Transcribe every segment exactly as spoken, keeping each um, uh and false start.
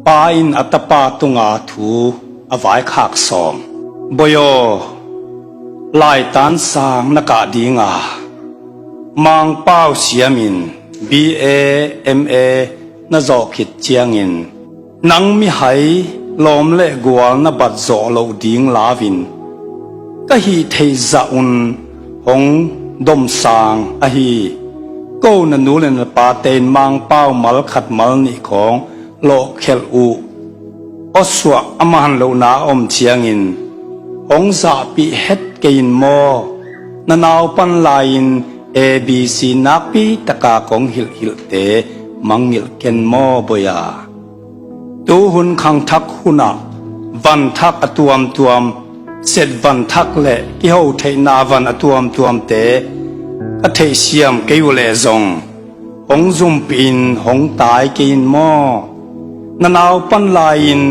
Pa in a tapa tunga thu a vaikhak sawm. Boi aw, laitan sang na kah dinga, Mangpau siamin B A M A na zawh khit ciangin, nang mihai lawm le gual na bat zawh loh ding lau-in, ka hih theih zah un hong domsang ahi. Ko na nu le na pate in Mangpau mal khat mal nih khawng lawhkhelh uh awsuah a man lohna a om ciangin, hong zahpih het kei in maw? Na naupan lai-in A B C nakpi taka kong hilhhilhte mangngilh ken maw, Boi a? Tuhun khangthak hunah vanthak a tuamtuam, set vanthak le kiho theihna van a tuamtuamte ka theihsiam kei uh leh zong, hong zumpihin hong tai kei in maw? Na naupan lai-in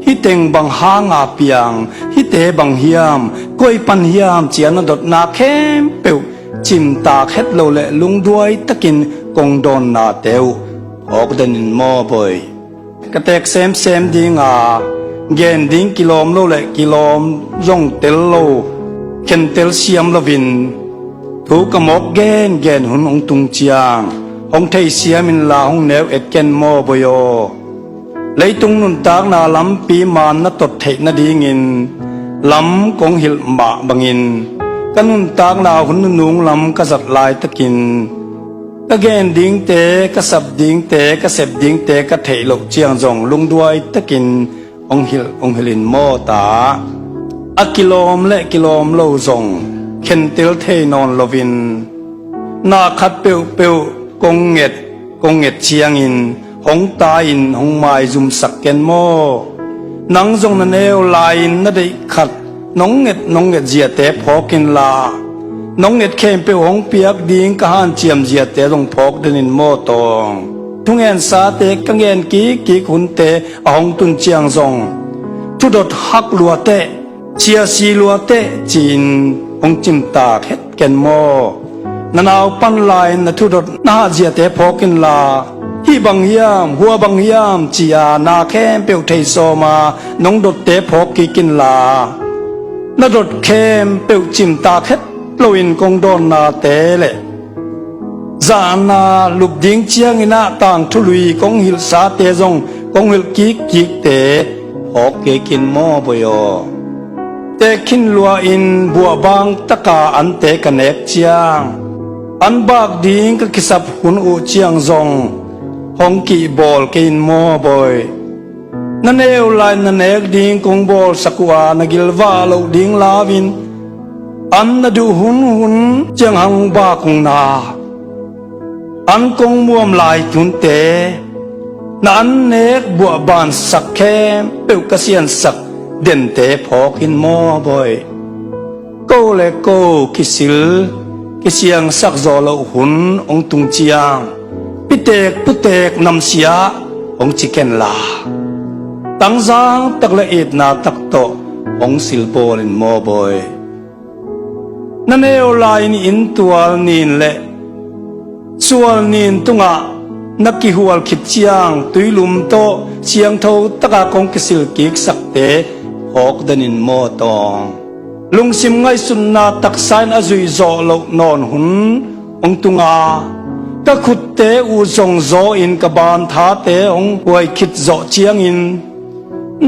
hih teng bang hanga piang, hihte bang hiam, koi pan hiam ci-a na dotna khempeuh cimtak het lo le lungduai takin kong dawnnate uh phawk den in maw, Boi? Ka teek semsem dinga, gen ding kilawm lo le kilawm zong tel lo, khentel siam loin, thu ka mawk gengen hun hong tung ciang, hong theisiam inla hong neu et ken maw, Boi aw? Leitung nuntakna lampi man na tot theih nadingin lam kong hilh mah bangin, ka nuntakna hun nunung lam ka zat laitakin, ka gen dingte, ka sap dingte, ka sep dingte ka theih loh ciang zong lungduai takin hong hilh, hong hilh in maw, ta? A kilawm le kilawm lo zong khentel thei nawn loin, na khat peuhpeuh kong nget, kong nget ciangin hong tai-in hong maizumsak ken maw? Nang zong na neu lai-in na deih khat nong nget, nong nget ziate phawk inla, nong nget khempeuh hong piak ding ka hanciam ziate zong phawk den in maw, tawng? Thungensate ka ngen kikkik hunte a hong tun ciang zong, thudot hak lua teh, siasi lua teh ci-in hong cimtak het ken maw? Na naupan lai-in na thudot na hat ziate phawk inla, hih bang hiam, hua bang hiam ci-a na khempeuh thei sawma nong dotte phawk kik inla, na dot khempeuh cimtak het loin kong dawnnate le zahna lup ding ciangin ah tangthu lui kong hilhsate zong kong hilh kikkikte phawk kik in maw, Boi aw? Teek khin lua-in buahbang taka ante ka nek ciang, an bak ding ka kisap hun uh ciang zong hong kihbawl kei in maw, Boi? Na neu lai na nek ding kong bawlsak uh a, na gilvah loh ding lau-in, an na duh hunhun ciang hang bak ung na, an kong muam lai tunte, na an nek buahbansak khempeuh ka siansak dente phawk in maw, Boi? Ko le ko kisil, kisiangsak zawh loh hun hong tung ciang, pitek putek namsia hong ci ken la, tangzang tak le itna tak tawh hong silbawl in maw, Boi? Na neu lai-in inntual nin le sual nin tungah na kihual khit ciang, tuilum tawh siangtho taka kong kisil kiksakte phawk den in maw, tawng? Lungsim ngaihsutna taksa in a zuih zawh loh nawn hun hong tunga, ka khutte uh zong zaw-in ka banthate hong huai khit zawh ciangin,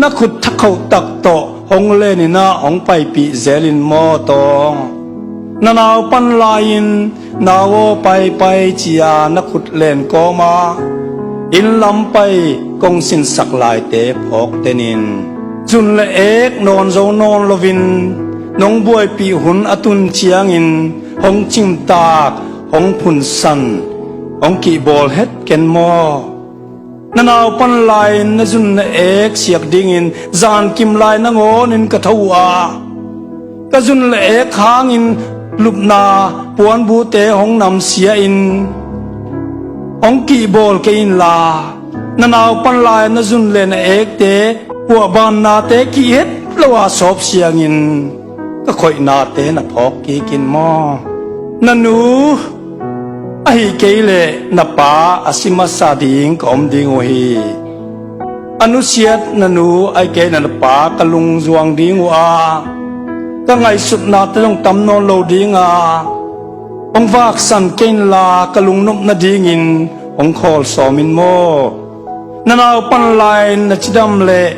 na khut thakhoh tak tawh hong len in ah hong paipih zel in maw, tawng? Na naupan lai-in, "Nau aw, paipai," ci-a na khut len kawma inn lam pai kong sinsak laite phawk den in. Zun le ek nawn zo nawn loin, nong buaipih hun a tun ciangin hong cimtak, hong phunsan, hong kihbawl het ken maw? Na naupan lai-in na zun na ek siak dingin zankim lai nangawnin ka tho uh a, ka zun le ek hangin lupna puanbute hong namsia-in hong kihbawl kei inla, na naupan lai-in na zun le na ekte puahbannate kih het lo a sawp siangin ka khoihnate na phawk kik in maw? Na nu, ahi kei leh na pa a si masa ding ka om ding uh hi. a nusiat na nu ahih kei leh na pa ka lungzuang ding uh a, ka ngaihsutnate zong tam nawn lo ding a, hong vaksan kei inla ka lungnop nadingin hong khawl sawm in maw. Na naupan lai-in na cidam leh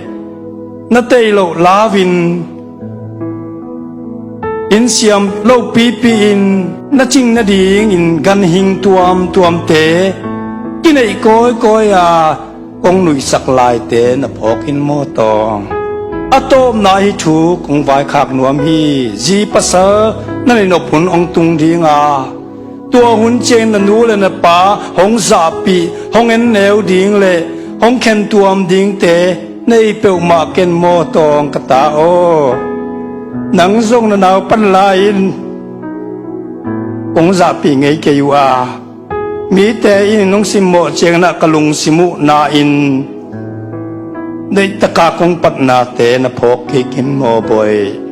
na tei loh lau-in inn siam lopipi-in na cing nadingin ganhing tuamtuamte kineih kawikawi a kong nuihsak laite na phawk in maw tawng. A tawpna hih thu kong vaikhak nuam hi. Zi pasal na neih nop hun hong tung ding a, tua hun ciang na nu leh na pa hong zahpih, hong enneu ding leh hong khentuam dingte na hi peuhmah ken maw tawng ka ta aw. Nang zong na naupan lai-in kong zahpih ngei kei uh a, mite in nong simmawh ciangin ah ka lungsim uh na-in deihtaka kong patnate na phawk kik in maw bawi.